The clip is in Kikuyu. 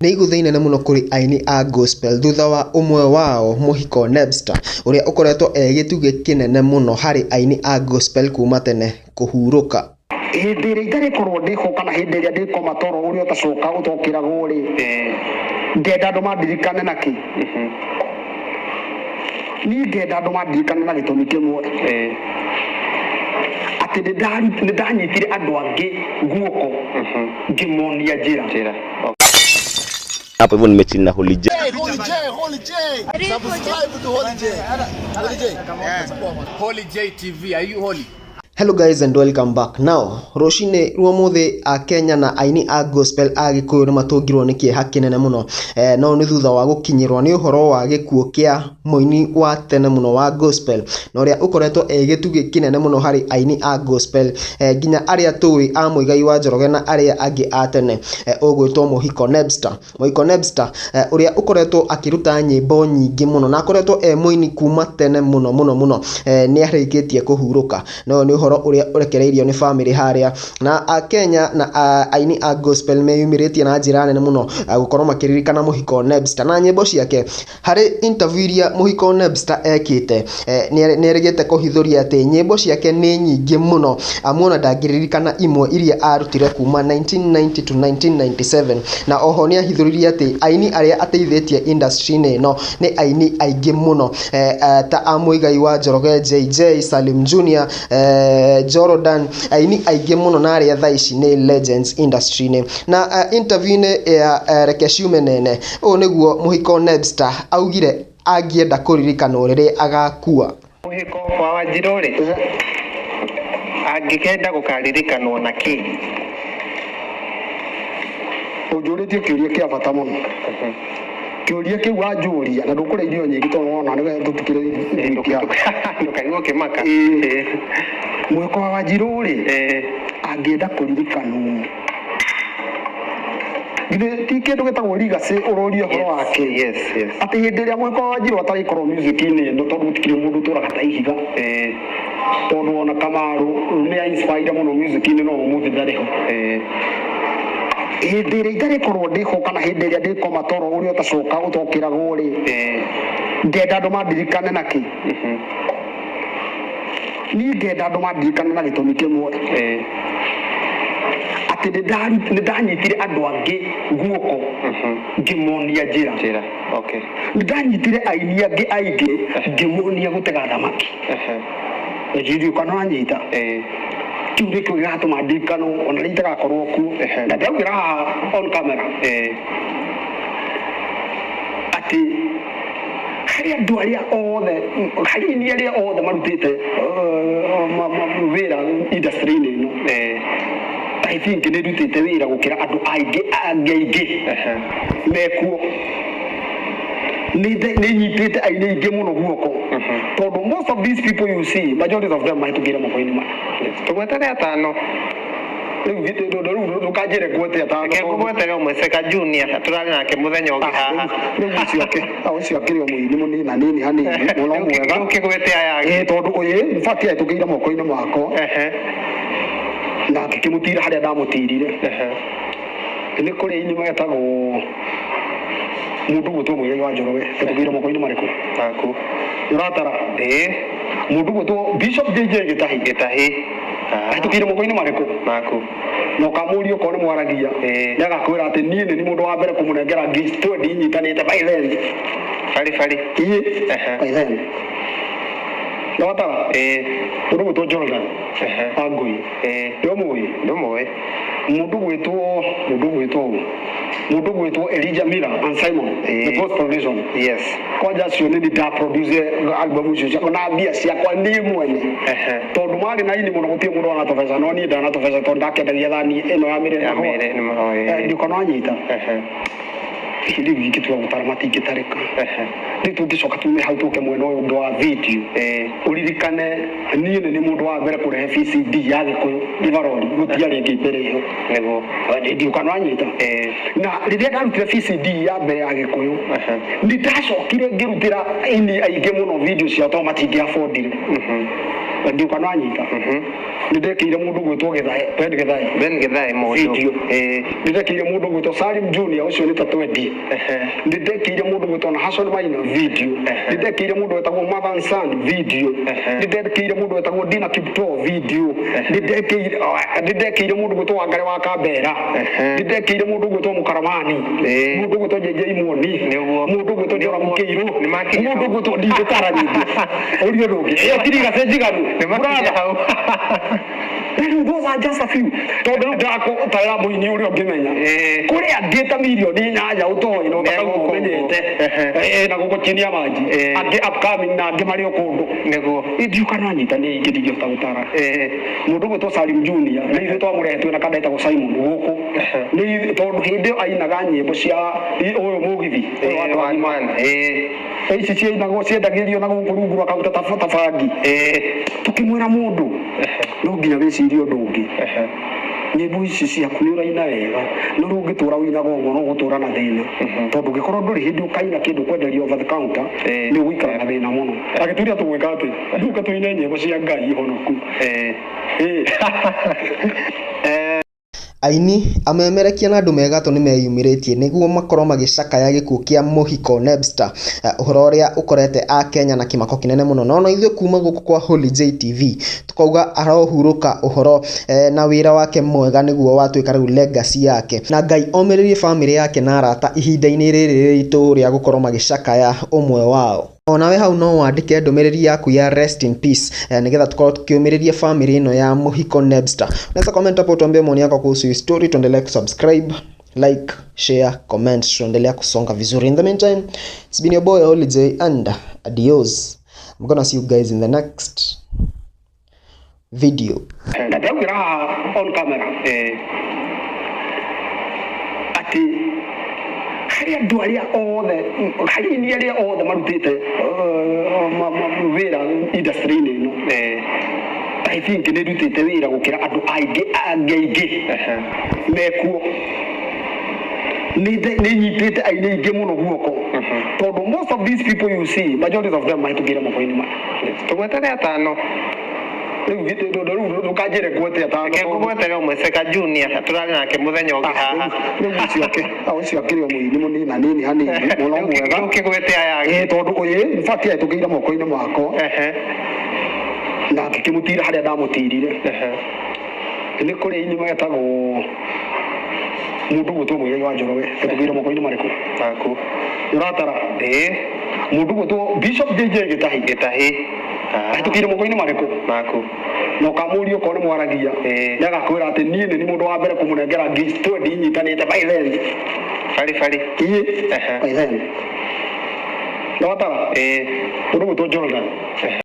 Nĩ igũtha inene mũno kũrĩ aini a gospel thutha wa ũmwe wao Mũhiko Nebster ũrĩa ũkoretwo e gĩtugĩ kĩnene mũno harĩ aini a gospel kuma tene kũhurũka. Hĩndĩ ĩrĩa itarĩkorwo ndĩho kana hĩndĩ ĩrĩa ndĩkoma toro ũrĩa ũtacoka ũtokĩragwo rĩ, ngenda andũ mandirikane na kĩ? Niĩ ngenda andũ mandirikane na gĩtũmi kĩmwe, atĩ nĩ ndanyitire andũ angĩ guoko ngĩmonia njĩra. Hapo hivyo nimechill na Holy J. Holy J, Holy J. Subscribe to Holy J. Holy J. Holy J TV, are you holy? Hello guys and welcome back. Now, rũcinĩ rwa mũthĩ a Kenya na aini a gospel a Gĩkũyũ nĩ matũngirwo nĩ kĩeha kĩnene mũno. No nĩ thutha wa gũkinyĩrwo nĩ ũhoro wa gĩkuũ kĩa mũini wa tene mũno wa gospel na ũrĩa ũkoretwo e gĩtugĩ kĩnene mũno harĩ aini a gospel, nginya arĩa tũĩ a Mũigai wa Njoroge na arĩa angĩ a tene, ũgwĩtwo Mũhiko Nebster. Mũhiko Nebster, ũrĩa ũkoretwo akĩruta nyĩmbo nyingĩ mũno na akoretwo e mũini kuma tene mũno mũno mũno, nĩ arĩkĩtie kũhurũka. No nĩ ũhoro ũrĩa ũrekereirio nĩ bamĩrĩ harĩa na Akenya na aini a gospel meyumĩrĩtie na njĩra nene mũno gũkorwo makĩririkana Mũhiko Nebster na nyĩmbo ciake. Harĩ interview iria Mũhiko Nebster ekĩte, nĩ erĩgĩte kũhithũria atĩ nyĩmbo ciake nĩ nyingĩ mũno, amu ona ndangĩririkana imwe iria arutire kuma 1990 to 1997. Na oho nĩ ahithũririe atĩ aini arĩa ateithĩtie industry-inĩ ĩno nĩ aini aingĩ mũno, ta a Mũigai wa Njoroge, JJ, Salim Junior, Jordan, aini aingĩ mũno na arĩa thaa ici nĩ legends industry-inĩ. Na interview-inĩ ya Reke Ciume Nene, ũũ nĩguo Mũhiko Nebster augire angĩenda kũririkanwo rĩrĩa agakua. Mũhiko wa Wanjirũ rĩ, angĩkenda gũkaririkanwo na kĩ? Ũnjũrĩtie kĩũria kĩa bata mũno. Kĩũria kĩu wanjũria na ndũkũrĩa irio nyingĩ tondũ wona nĩ tũtikĩrĩ wiki. Ndũkaigua ũkĩmaka. Mũhiko wa Wanjirũ rĩ, angĩenda kũririkanwo, githĩ ti kĩndũ gĩtagwo legacy ũroria ũhoro wake? Yes. Atĩ hĩndĩ ĩrĩa Mũhiko wa Wanjirũ atarĩkorwo music-inĩ ĩno, tondũ gũtikĩrĩ mũndũ ũtũraga ta ihiga, tondũ ona Kamaru nĩ a inspire mũno music-inĩ no ũmũthĩ ndarĩ ho. Hĩndĩ ĩrĩa itarĩkorwo ndĩho kana hĩndĩ ĩrĩa ndĩkoma toro ũrĩa ũtacoka ũtokĩragwo rĩ, ngenda andũ mandirikane na kĩ? Niĩ ngenda andũ mandirikane na gĩtũmi kĩmwe, atĩ nĩ ndanyitire andũ angĩ guoko ngĩmonia njĩra. Njĩra. Okay. Nĩ ndanyitire aini angĩ aingĩ ngĩmonia gũtega thamaki. Ndiũĩ kana ũranyita. Kĩu nĩkĩo gĩgatũma ndirikanwo ona rĩrĩa itagakorwo kuo. Na ndĩraugĩra haha on camera atĩ harĩ andũ arĩa othe, harĩ aini arĩa othe marutĩte wĩra industry-inĩ ĩno, I think nĩ ndutĩte wĩra gũkĩra andũ aingĩ angĩ aingĩ mekuo. Nĩ nyitĩte aini aingĩ mũno guoko, tondũ most of these people you see, majority of them mahĩtũkĩire moko-inĩ maya. Tũgwetere atano. Rĩu ndũkanjĩre ngwete atano. Reke ngũgwetere ũmwe, Seka Junior, tũrarĩ nake mũthenya ũngĩ haha. Rĩu ũcio akĩrĩ o mũini mũnini hanini hanini mũno mwega. Rĩu kĩgwete aya angĩ. Ĩĩ, tondũ ĩĩ, in fact ahĩtũkĩire moko-inĩ makwa na ngĩkĩmũtira harĩa ndamũtirire. Nĩ kũrĩ aini metagwo mũndũ ũgwĩtwo Mũigai wa Njoroge, ahĩtũkĩire moko-inĩ marĩkũ? Maku. Ũratara? Ĩĩ. Mũndũ ũgwĩtwo Bishop JJ Gĩtahi. Gĩtahi. Ahĩtũkĩire moko-inĩ marĩkũ? Maku. Na ũkamũria okorwo nĩ mwaragia, nĩ agakwĩra atĩ niĩ nĩ niĩ mũndũ wa mbere kũmũnengera gift 20 inyitanĩte by then. Bari bari. Ĩĩ. By then. Nĩwatara? Ĩĩ. Mũndũ ũgwĩtwo Jordan Wangũi. Nĩũmũĩ? Ndũmũĩ. Mũndũ ũgwĩtwo Elijah Miller and Simon, the Gospel Vision. Yes. Kwanja acio nĩ nda produce album icio ciakwa na mbia ciakwa niĩ mwene, tondũ marĩ na ini mũno, gũtirĩ mũndũ wanatũbeca, no niĩ ndanatũbeca tondũ ndakendagia thani ĩno ya mĩrĩ. Ya mĩrĩ, nĩ ma- Ndiũka wanyita. Rĩu ingĩtua gũtara matingĩtarĩka. Rĩu tũngĩcoka tume hau tũke mwena ũyũ ũngĩ wa video, ũririkane niĩ nĩ mũndũ wa mbere kũrehe VCD ya Gĩkũyũ River Road, gũtiarĩ ĩngĩ mbere ĩyo. Nĩguo. Ndiũka wanyita. Na rĩrĩa ndarutire VCD ya mbere ya Gĩkũyũ, nĩ ndacokire ngĩrutĩra aini aingĩ mũno video ciao tondũ matingĩ affordire. Ndiũka nanyita. Nĩ ndekĩire mũndũ gwĩtwo Gĩthae, Ben Gĩthae. Ben Githae mũndũ. Video. Ĩĩ. Nĩ ndekĩire mũndũ gwĩtwo Salim Junior, ũcio nĩ ta twendi. Nĩ ndekĩire mũndũ gwĩtwo Nahashon Maina video. Nĩ ndekĩire mũndũ wetagwo Mathan San video. Nĩ ndekĩire mũndũ wetagwo Dina Kipto video. Nĩ ndekĩire mũndũ gwĩtwo Wangare wa Kambera. Nĩ ndekĩire mũndũ gwĩtwo Mũkaramani. Mũndũ gwĩtwo JJ Muoni. Mũndũ gwĩtwo Joram Kĩirũ. Nĩmakinya Mũndũ hau. gwĩtwo ndingĩtara nyingĩ, ũrie ũndũ ũngĩ, ĩyo tiriga njiganu. Nĩmakinya hau. Rĩu those are just a few, tondũ rĩu ndakũtarĩra mũini ũrĩa ũngĩmenya. Kũrĩ angĩ ta 8 milioni ũtoĩ na ũtakauma Megũkũ ũmenyete. Na gũgũkinia manji. Angĩ upcoming na angĩ marĩ o kũndũ. Indiũka nanyita nĩ ingĩ ndingĩhota gũtara. Mũndũ gwĩtwo Salim Junior nĩ ithuĩ twamũrehe twĩna kanda etagwo Simon gũkũ. Nĩ tondũ hĩndĩ ĩyo ainaga nyĩmbo cia ũyũ mũgithi ũyũ wa One Twanima. man. Ici ciainagwo ciendagĩrio na gũkũ rungu rwa karuta ta bangi. Tukĩmwĩra mũndũ no nginya wĩcirie ũndũ ũngĩ, nyĩmbo ici ciaku nĩ ũraina wega, no rĩu ũngĩtũra ũinaga ũguo no ũgũtũra na thĩna, tondũ ũngĩkorwo ndũrĩ hĩndĩ ũkaina kĩndũ kwenderio over the counter, nĩ ũgũikara na thĩna mũno. Agĩtwĩra tũgwĩka atĩ nduka tũine nyĩmbo cia Ngai honoku. Aini, amemerekia na andũ me gatũ nĩmeyumĩrĩtie nĩguo makorwo magĩcakaya gĩkuũ kĩa Mũhiko Nebster, ũhoro ũrĩa ũkorete akenya na kĩmako kĩnene mũno. No ithuĩ kuma gũkũ kwa Holy J TV tukauga arohurũka ũhoro na wĩra wake mwega nĩguo watuĩka rĩu legacy yake, na Ngai omĩrĩrie bamĩrĩ yake na arata ihinda-inĩ rĩrĩ rĩritũ rĩa gũkorwo magĩcakaya ũmwe wao. Onawe hau no wandĩke ndũmĩrĩri yaku ya rest in peace, nĩgetha tukorwo tukiũmĩrĩria family ĩno ya Mũhiko Nebster. Unaweza comment hapo utuambie maoni yako kuhusu hii story. Tuendelee kusubscribe, like, share, comment, tuendelea kusonga vizuri. In the meantime, it's been your boy Holy J and adios. I'm gonna see you guys in the next video. Na ndaugĩra haha on camera atĩ harĩ andũ arĩa othe, harĩ aini arĩa othe marutĩte wĩra industry-inĩ ĩno, I think nĩ ndutĩte wĩra gũkĩra andũ aingĩ angĩ aingĩ mekuo. Nĩ nyitĩte aini aingĩ mũno guoko, tondũ most of these people you see, majority of them mahĩtũkĩire moko-inĩ maya. Tũgwetere atano. Rĩu rĩu ndũkanjĩre ngwete atano. Reke ngũgwetere ũmwe, Seka Junior, tũrarĩ nake mũthenya ũngĩ haha. Rĩu ũcio ũcio akĩrĩ o mũini mũnini hanini hanini mũno mwega. Rĩu kĩgwete aya angĩ. Ĩĩ, tondũ ĩĩ, in fact ahĩtũkĩire moko-inĩ makwa na ngĩkĩmũtira harĩa ndamũtirire. Nĩ kũrĩ aini metagwo mũndũ gwĩtwo Mũigai wa Njoroge, ahĩtũkĩire moko-inĩ marĩkũ? Maku. Ũratara? Ĩĩ. Mũndũ gwĩtwo Bishop JJ Gĩtahi. Gĩtahi. Ahĩtũkĩire moko-inĩ marĩkũ? Maku. Na ũkamũria okorwo nĩ mwaragia, nĩ agakwĩra atĩ niĩ nĩ mũndũ wa mbere kũmũnengera ngiri 20 inyitanĩte by then. Bari bari. Ĩĩ, by then. Nĩwatara? Ĩĩ. Mũndũ gwĩtwo Jordan.